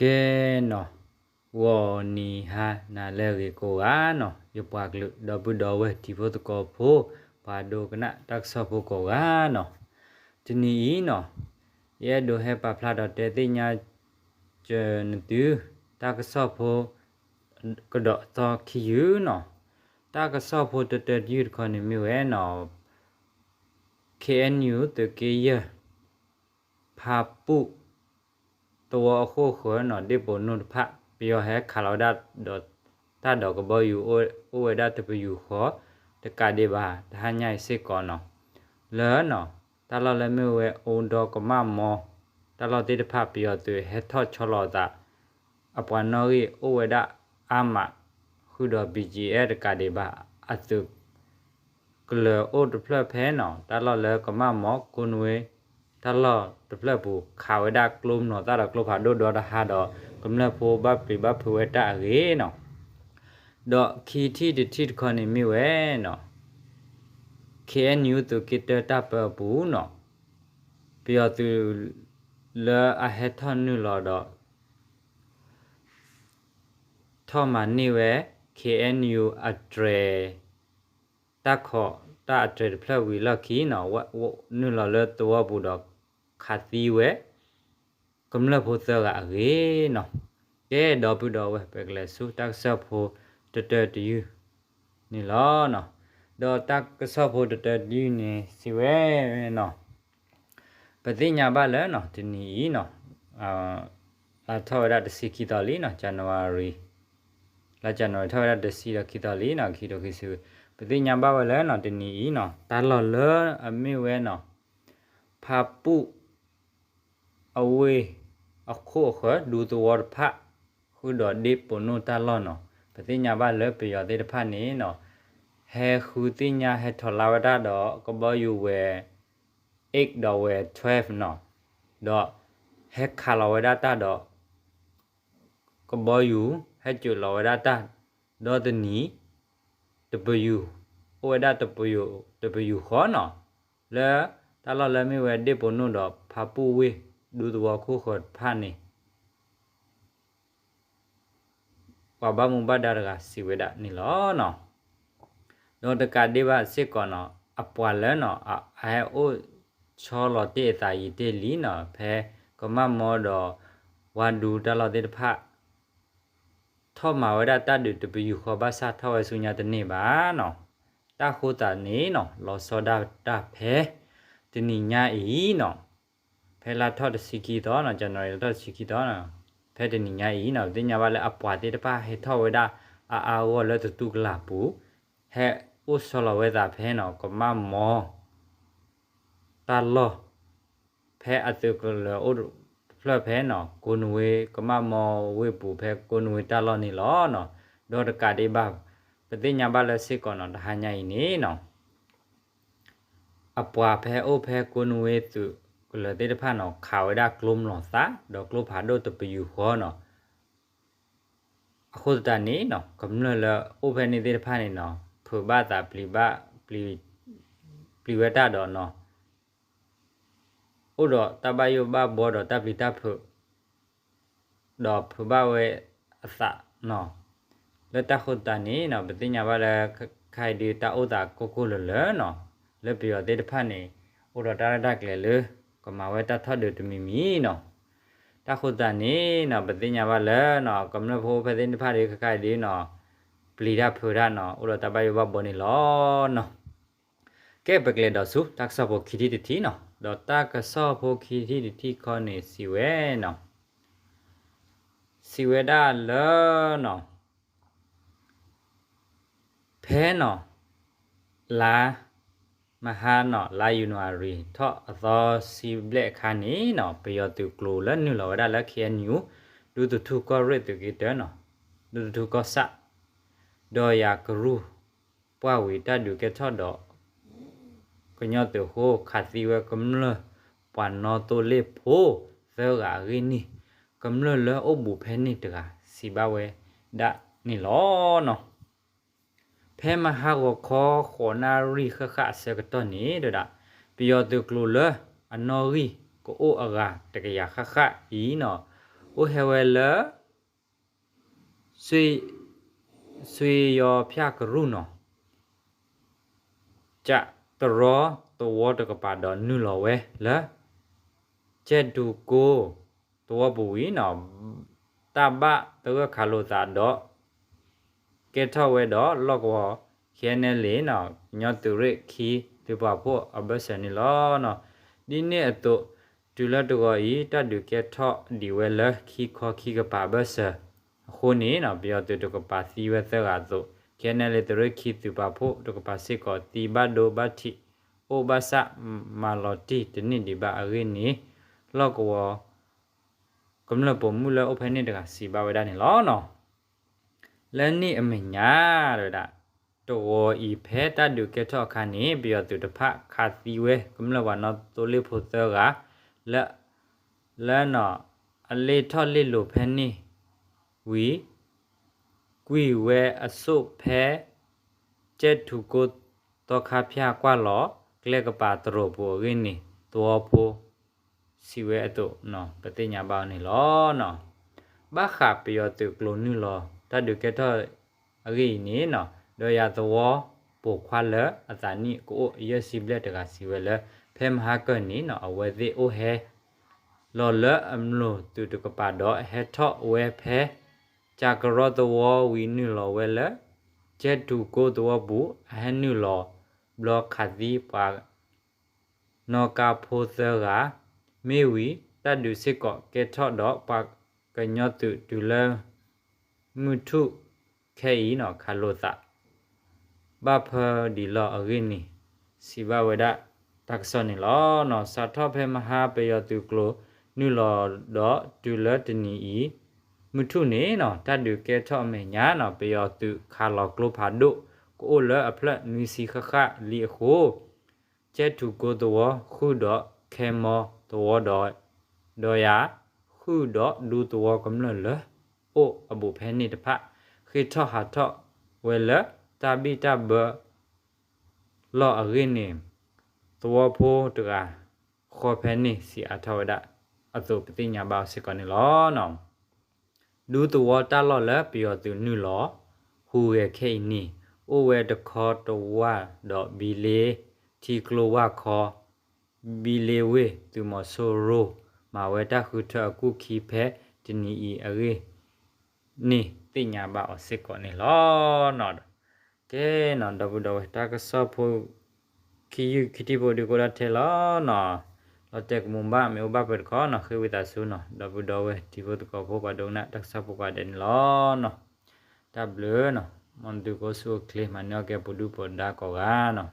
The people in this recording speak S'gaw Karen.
ကဲနီၤ, ဂီၤနံၤဟါနၤလၢအဂ့ၤကိးဂၤနီၤ, ယပှၤကလုာ်ဒီပုၢ်ဒီဝဲၢ်တံၤဖိသကိးဖိ, ပှၤဒိကနၣ်တၢ်ကစီၣ်ဖိကိးဂၤနီၤ, တနံၤအံၤနီၤ, ယအဲၣ်ဒိးဟဲပာ်ဖျါဒီးတဲသ့ၣ်ညါ ကၢၤနသု တၢ်ကစီၣ်ဖိ ကဒီးအသီခံယုၢ်နီၤ, တၢ်ကစီၣ်ဖိတတၢတယုၢ်တခီန့ၣ်မ့ၢ်ဝဲနီၤ, ခ့ၣ်အဲၣ်ယူၣ် သုးက့ယဲၢ် ဖါပူၣ် သဝီအဃိၣ်ဃၢၤနီၤ ဒ့ၣ်ပိာ်နိၣ်တဖၣ် ပယီၤဟဲခးလီၤဝဲဒၣ်ဒီး တၢ်ဒီးကဘီယူၤ အိၣ်ဝဲဒၣ်တပယူာ်ဃီ တကးဒံးဘၣ် တဟါညါအံၤစ့ၢ်ကီးနီၤ, လၢနီၤ တၢ်လီၢ်လၢမ့ၢ်ဝဲအိၣ်ဒီးကမၣ်မီ တၢ်လီၢ်သ့ၣ်တဖၣ် ပယီၤသုးဟဲထီၣ်ဆီလီၤအသး အပှၤနီၣ်ဂံၢ်အိၣ်ဝဲဒၣ်အါမး ဃုာ်ဒီး ဘံၣ်ကၠံၣ်အဲၣ် တကးဒံးဘၣ် အသုး ကလၢၤအိၣ်တဖျၢၣ်ဖဲနီၤ တၢ်လီၢ်လၢကမၣ်မီကိးနွံ တၢ်လီၢ်တဖျၢၣ်ပူၤ ခးဝဲဒၣ်ကျိမနီၤသၣ်ဒီးကျိဖးဒိၣ်ဒီတဟါဒီး ကမျၢၢ်ဖိဘၣ်ပျံၤဘၣ်ဖုးဝဲတၢ်အဂ့ၢ်နီၤ, ဒီးခံထံၣ်တထံၣ်တခီန့ၣ်မ့ၢ်ဝဲနီၤ ခ့ၣ်အဲၣ်ယူၣ် သုးက့တၢတၢ်ပၢအပူၤနီၤ ပယီၤသုးလၢအဟဲထီၣ်နုာ်လီၤဒီး ထီၣ်မၤန့ၢ်ဝဲ ခ့ၣ်အဲၣ်ယူၣ် အတြဲၤ တၢ်ခီၣ်တၢ်အတြဲၤတဖျၢၣ်ဝံၤလီၢ်ခံနီၤ နုာ်လီၤလၢသဝီပူၤဒီး ခးသံဝဲ ကမျၢၢ်ဖိသၢဂၤအဂ့ၢ်နီၤ, ကဲဒီပုၢ်ဒီဝဲၢ် ပကလဲၤဆူတၢ်ကစီၣ်ဖိတတၢတယုၢ်န့ၣ်လီၤနီၤ, ဒီးတၢ်ကစီၣ်ဖိတတၢတယုၢ်န့ၣ် စံးဝဲနီၤ ပသ့ၣ်ညါဘၣ်လၢနီၤ တနံၤအံၤနီၤ လါထီၣ်ဝဲဒၣ်တဆံခံသီလံနီၤ January လါ January ထီၣ်ဝဲဒၣ်တဆံဒီးခံသီလံနီၤ ခံကထိခံဆံ, ပသ့ၣ်ညါဘၣ်ဝဲလၢနီၤ တနံၤအံၤနီၤ တၢ်လီၢ်လၢအမ့ၢ်ဝဲနီၤ ဖါပူၣ် အဝ့ၢ် အဃိၣ်အဃၢၤ ဒူသဝီတဖၣ် ဃုာ်ဒီးဒ့ၣ်ပိာ်နိၣ်တၢ်လီၢ်နီၤ ပသ့ၣ်ညါဘၣ်လၢပယီၤသ့ၣ်တဖၣ်န့ၣ်နီၤ ဟဲဃုသ့ၣ်ညါဟဲထီၣ်လါဝဲဒၣ်ဒီး ကဘီယူၤဝဲ eight ဒီးဝဲ twelve နီၤ ဒီး ဟဲခးလီၤဝဲဒၣ်တၢ်ဒီး ကဘီယူၤ ဟဲစိာ်လီၤဝဲဒၣ်တၢ် ဒီတနံၤ တပယူာ် အိၣ်ဝဲဒၣ်တပယူာ်ဃီနီၤ လၢတၢ်လီၢ်လၢမ့ၢ်ဝဲဒ့ၣ်ပိာ်နိၣ်ဒီးဖါပူၣ်ဝ့ၢ် ဒူသဝီခိၣ်ဃၢၤတဖၣ်န့ၣ် ပှၤဘၣ်မူဘၣ်ဒါတဂၤစံးဝဲဒၣ်န့ၣ်လီၤနီၤ. ဒီးတကးဒံးဘၣ်စ့ၢ်ကီးနီၤ အပှၤလၢနီၤ အဟဲအိၣ်ဆီလီၤတ့ၢ်အသးယံာ်တ့ၢ်လံနီၤ ဖဲကမၣ်မီဒီး ဝါဒူတၢ်လီၢ်သ့ၣ်တဖၣ် ထီၣ်မၤဝဲဒၣ်တၢ်ဒုးတပယူာ်ဃီ ဘၣ်ဆၣ်ထီၣ်ဝဲဆူညါတန့ၢ်ဘၣ်နီၤ. တၢ်ဃိသတးန့ၣ်နီၤ လီၤဆီဒၣ်တၢ်ဖဲ တနံၤညါအံၤနီၤ ဖဲလါထီၣ်တဆံခံသီနီၤ January လါထီၣ်တဆံခံသီနီၤ ဖဲတနံၤညါအံၤနီၤ ပသ့ၣ်ညါဘၣ်လၢအပှၤသ့ၣ်တဖၣ်ဟဲထီၣ်ဝဲဒၣ်အါအါဂီၢ်ဂီၢ်လၢသတူၢ်ကလာ်ပူၤ ဟဲအိၣ်ဆီလီၤဝဲသးဖဲနီၤ ကမၣ်မီ တၢ်လီၢ် ဖဲအသုးကလၢၤအိၣ်တဖျၢၣ်ဖဲနီၤ ကိးနွံ ကမၣ်မီဝ့ၢ်ပူၤ ဖဲကိးနွံတၢ်လီၢ်န့ၣ်လီၤနီၤ. ဒီးတကးဒံးဘၣ် ပသ့ၣ်ညါဘၣ်လၢစ့ၢ်ကီးနီၤ တဟါညါအံၤန့ၣ်နီၤ အပှၤဖဲအိၣ်ဖဲကိးနွံသုးကလၢၤသ့ၣ်တဖၣ်နီၤ ခးဝဲဒၣ်ကျိမနီၤသၣ် ဒီးကျိဖးဒိၣ်တပယူာ်ဃီနီၤ. အဃိသတးန့ၣ်နီၤ ကမျၢၢ်လၢအိၣ်ဖဲန့ၣ်သ့ၣ်တဖၣ်န့ၣ်နီၤ ဖုးဘၣ်သးပျံၤဘၣ် ပျံၤဝဲတၢ်ဒီးနီၤ အိၣ်ဒီးတၢ်ဘၣ်ယိၣ်ဘၣ်ဘှီဒီးတၢ်ပျံၤတၢ်ဖုး ဒီးဖုးဘၣ်ဝဲအသးနီၤ. လၢတၢ်ဃိသတးန့ၣ်နီၤ ပသ့ၣ်ညါဘၣ်လၢ ခဲအံၤဒုးတၢ်အိၣ်သးကိၢ်ကိၢ်လၢၤလၢၤနီၤ လၢပယီၤသ့ၣ်တဖၣ်န့ၣ် အိၣ်ဒီးတၢ်ရဲၣ်တၢ်ကျဲၤလၢ ကမၤဝဲတၢ်ထီၣ်ဒုးတမံၤမံၤနီၤ. တၢ်ဃိသတးန့ၣ်နီၤ ပသ့ၣ်ညါဘၣ်လၢနီၤ ကမျၢၢ်ဖိဖဲသ့ၣ်တဖၣ်ဒုးခဲခါအံၤဒုးနီၤ ပျံၤတၢ်ဖုးတၢ်နီၤ အိၣ်ဒီးတၢ်ဘၣ်ယိၣ်ဘၣ်ဘှီန့ၣ်လီၤနီၤ. ကဲ ပကလဲၤဒီးဆူတၢ်ကစီၣ်ဖိခံထံၣ်တထံၣ်နီၤ ဒီးတၢ်ကစီၣ်ဖိခံထံၣ်တထံၣ်ခီန့ၣ်စံးဝဲနီၤ စံးဝဲဒၣ်လၢနီၤ ဖဲနီၤ လါ မဟါနီၤ လါယနူၤအါရံၤ ထီၣ်အသီဆံဘျဲၣ်အခါန့ၣ်နီၤ ပယီၤသုးကျိၤလၢနုာ်လီၤဝဲဒၣ်လၢ ခ့ၣ်အဲၣ်ယူၣ် ဒူသထူၣ်ကီၢ်ရ့ၣ်သုးက့တၢနီၤ ဒူသထူၣ်ကီၢ်ဆၣ် ဒီးယၤကရူၢ် ပှၢ်ဝံၤတၢ်ဒုးကဲထီၣ်ဒီး ကညီသုးအဃိ ခးသံဝဲကမျၢၢ်ပှၤနီသိလ့ၣ်ဖိသၢဂၤအဂ့ၢ်န့ၣ် ကမျၢၢ်လၢအိၣ်ဘူးဖဲန့ၣ်တဂၤ စံးဘၣ်ဝဲဒၣ်န့ၣ်လီၤနီၤ. ဖဲမဟါဂီၤခီ ဃိးနၣ်ရံၣ်ဃၣ်ဃၣ်အဆၢကတီၢ်န့ၣ် ဒဒၣ် ပယီၤသုးကျိၤလၢအနီၣ်ဂံၢ်ကအိၣ်အဂၤတကယၤဃၣ်ဃၣ်အံၤနီၤ အိၣ်ဟဲဝဲလၢ စ့ယီၤဖၠၣ်ကရူၢ်နီၤ, ကးတရီသဝီတကပၤဒီးနုာ်လီၤဝဲလၢ ကၠဲၣ်ထူကိသဝီပူၤဝံၤနီၤ, တၢ်ဘၣ်သဂၢၢ်ခးလိာ်သးဒီး ကဲထီၣ်ဝဲဒီးလီၢ်ကဝီၤ ခဲနဲလ့ၣ်နီၤ ကညီသုးရ့ၣ်ခံသုးပာ်ဖှိၣ်အဘၢၣ်စၢၤန့ၣ်လီၤ. ဒ်န့ၣ်အသိး တုၤလၢတဂီၤအံၤ တၢ်ဒုးကဲထီၣ်ဒံးဝဲလၢခံခီခံကပၤအဘၢၣ်စၢၤအဃိန့ၣ်နီၤ ပယီၤသုးတကပၤသံဝဲသၢဂၤအသိး ခဲနဲလ့ၣ်သုးရ့ၣ်ခံသုးပာ်ဖှိၣ်တကပၤစ့ၢ်ကီး သံဘၣ်ဒိဘၣ်ထံး အိၣ်ဘၣ်ဆၣ် မၤလီၤတံၢ်တန့ၢ်ဒံးဘၣ်အဂ့ၢ်န့ၣ် လီၢ်ကဝီၤ ကမျၢၢ်ပိာ်မုၣ်လၢအိၣ်ဖဲန့ၣ်တဂၤစံးဘၣ်ဝဲဒၣ်န့ၣ်လီၤ. လၢန့ၣ်အမဲာ်ညါတဝဲဒၣ် တဂီၤအံၤဖဲတၢ်ဒုးကဲထီၣ်အခါန့ၣ် ပယီၤသုးတဖၣ်ခးသံဝဲကမျၢၢ်ပှၤနီၣ်သိလ့ၣ်ဖိသၢဂၤ လၢ လၢနီၤ အလ့ၣ်ထီၣ်လ့ၣ်လီၤဖဲန့ၣ်ဝံၤ ကွံာ်ဝဲအစိၣ်ဖဲ ကၠဲၣ်ထူကိသီခါဖၠၣ်ကွၢ်လီၤ ကျဲကပၤတရိာ်ပူၤအဂ့ၢ်န့ၣ် သဝီဖိ စံးဝဲအသိး ပသ့ၣ်ညါဘၣ်အီၤန့ၣ်လီၤ. ဘၣ်ဃးပယီၤသုးကျိၤနုာ်လီၤ တၢ်ဒုးကဲထီၣ်အဂ့ၢ်အံၤန့ၣ်နီၤ ဒီးယၤသဝီပိာ်ခွါလၢအသးနံၣ်ကအိၣ်အယဲၢ်ဆံဘျဲၣ်တဂၤစံးဝဲလၢ ဖဲမဟါကၢၢ်န့ၣ်နီၤ အဝဲသ့ၣ်အိၣ်ဟဲလီၤလၢအမျိာ်သုးတကပၤဒီးဟဲထီၣ်ဝဲဖဲ ကးကရီသဝီဝံၤနုာ်လီၤဝဲလၢ ကၠဲၣ်ထူကိသဝီပူၤ အဟဲနုာ်လီၤဘျီခးသံပှၤ နီၣ်ကါဖိသၢဂၤ မ့ၢ်ဝံၤ တၢ်ဒုးစ့ၢ်ကီးကဲထီၣ်ဒီးပှၤကညီသုးတုၤလၢ မုၢ်ထူၣ်ခဲအံၤနီၤ ခးလိာ်သး ဘၣ်ဖၢဒံးလီၤအဂ့ၢ်န့ၣ် စံးဘၣ်ဝဲဒၣ်တၢ်ကစီၣ်န့ၣ်လီၤ. စးထီၣ်ဖဲမဟါပယီၤသုးကျိၤနုာ်လီၤဒီး တုၤလၢတနံၤအံၤ မုၢ်ထူၣ်န့ၣ်နီၤ တၢ်ဒုးကဲထီၣ်အမဲာ်ညါနီၤ ပယီၤသုးခးလီၤကျိဖးဒိၣ် ကအိၣ်လၢအဖျၢၣ်နွံဆံဃၣ်ဃၣ်လံအဃိ ကၠဲၣ်ထူကိသဝီ ဃုာ်ဒီးခဲမီသဝီဒီး ဒီးယၤ ဃုာ်ဒီးဒူသဝီကမျၢၢ်လၢ အိၣ်အဘူးဖဲန့ၣ်တဖၣ် ဃ့ထီၣ်ဟးထီၣ်ဝဲလၢ တၢ်ဘံၣ်တၢ်ဘၢ လီၢ်အဂ့ၢ်န့ၣ် သဝီဖိတဂၤ ဃီဖဲန့ၣ်စံးအါထီၣ်ဝဲဒၣ်အသိး ပသ့ၣ်ညါဘၣ်အီၤစ့ၢ်ကီးန့ၣ်လီၤ. ဒူသဝီတၢ်လီၢ်လၢပယီၤသုးနုာ်လီၤ ဟူးဂဲၤခဲအံၤန့ၣ် အိၣ်ဝဲတခီတဝၢ်ဒီးဘံလ့ ထံကျိဝၢ်ခီ ဘံလ့ဝ့ၢ်သုးမီၤစိရိၤ မၤဝဲတၢ်ဃုထၢအကူၣ်ခံဖဲတနံၤအံၤအဂ့ၢ်န့ၣ် သ့ၣ်ညါဘၣ်အီၤစ့ၢ်ကီးန့ၣ်လီၤ. ကဲနီၤ ဒီပုၢ်ဒီဝဲၢ် တၢ်ကစီၣ်ဖိ ခံယုၢ်ခံထံၣ်ဖိဒုးကအိၣ်ဒၣ်ထဲလီၤနီၤ. လီၤတဲာ်ကမူၤဘၣ် မ့ၢ်အိၣ်ဘၣ်ပှဲၤတခီနီၤ ဃ့ဝံသးစူၤနီၤ ဒီပုၢ်ဒီဝဲၢ်တံၤဖိသကိးဖိ ပှၤဒိကနၣ်တၢ်ကစီၣ်ဖိကိးဂၤဒဲးန့ၣ်လီၤနီၤ. တၢ်ဘျုးနီၤ မ်သုကအိၣ်ဆူၣ်အိၣ်ချ့ မၤန့ၢ်အီၣ်ကဲပှၤဒုၣ်ပှၤဒါကိးဂၤနီၤ.